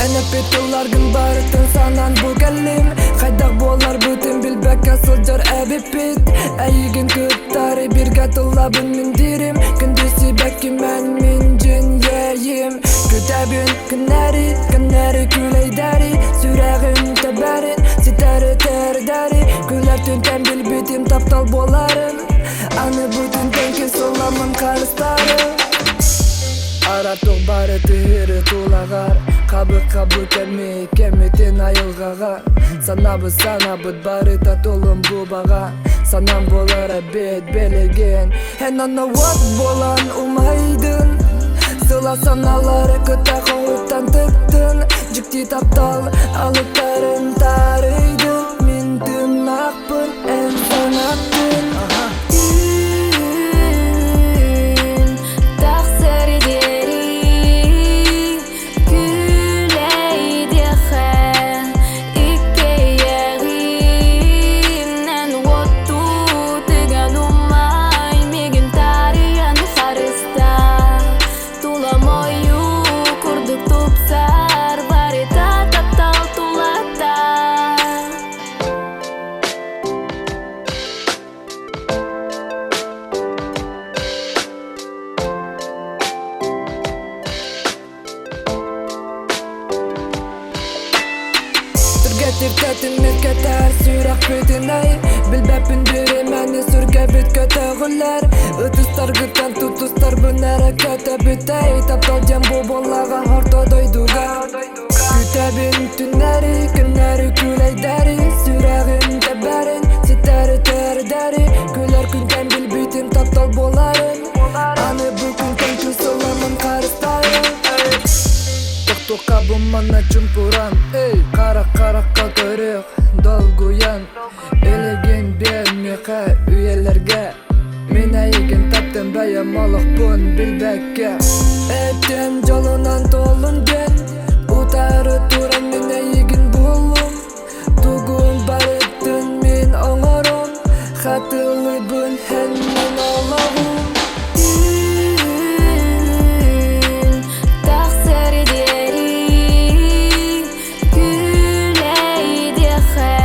Эн эппит тылларгын барытын санаан бу кэллим. Хайдах буоларбытын билбэккэ сылдьар эбиппит. Эйигин кыттары биргэ тыллабын мин диирим. Күндү сибэккимэн мин дьин-иэйим. Күтэбин күннэри, күннэри күлэйдэри. Сүрэҕим тэбэрин, ситэри тэрдэри. Күлэр түнтэн билбитим таптал буоларын. Аны бу түнтэн күн сылламмын харыстары. Аратух бары тыһыры тулаҕар Хабы-хабы кэми кэмитин айылҕаҕа Санабыт санабыт барыта тулум бубаҕа Санам буолар эбит билигин Эн онно уот буолан умайдын Сыла санаалары кытта хоһуттан тыктын Дьикти таптал алыптарын таарыйдын Мин тыыннаахпын эн санаттын Түүн тахсар диэри күлэйдиэххэ иккиэйэҕинэн уоттуу тыган умай миигин таарыйан харыста Тулам ойуу курдук тупсар барыта таптал тулата. Түргэтик тэтиммит кэтэр сүрэхпитин эй Билбэппин биримэни сүргэбит көтөҕүллэр Ытыстаргыттан тутустарбын эрэ көтөбүт эй Таптал диэн бу буоллаҕа орто дойдуга Күтэбин түннэри, күннэри күлэйдэри Сүрэҕим тэбэрин, ситэри тэрдэри Күлэр күнтэн билбитим таптал буоларын Аны бу күнтэн күн сыламын харыстайын Тохтуохха бу манна чуҥкуран Эй, харах-харахха көрүөх, долгуйан Илигин биэр миэхэ үйэлэргэ Мин эйигин таптым бэйэм олохпун билбэккэ Этим дьолунан туоллун диэн Утары туран мин эйигин буллум Тугун барытын мин оҥором Хатылыбын эн мин олоҕум Түүн тахсар диэри Күлэйдиэххэ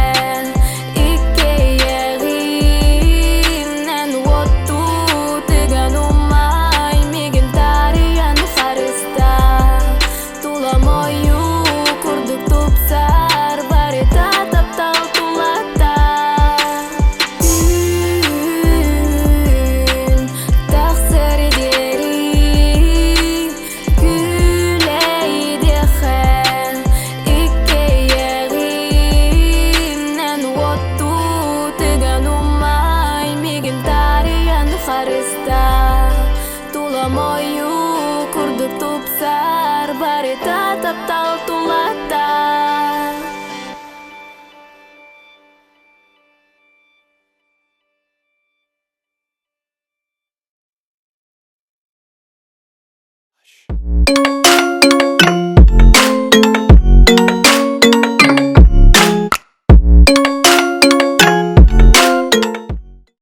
иккиэйэҕинэн уоттуу тыган умай миигин таарыйан харыста Тулам ойуу курдук тупсар барыта таптал тулата Түүн тахсар диэри Күлэйдиэххэ иккиэйэҕинэн уоттуу тыган умай миигин таарыйан харыста Тулам ойуу курдук тупсар барыта таптал тулата.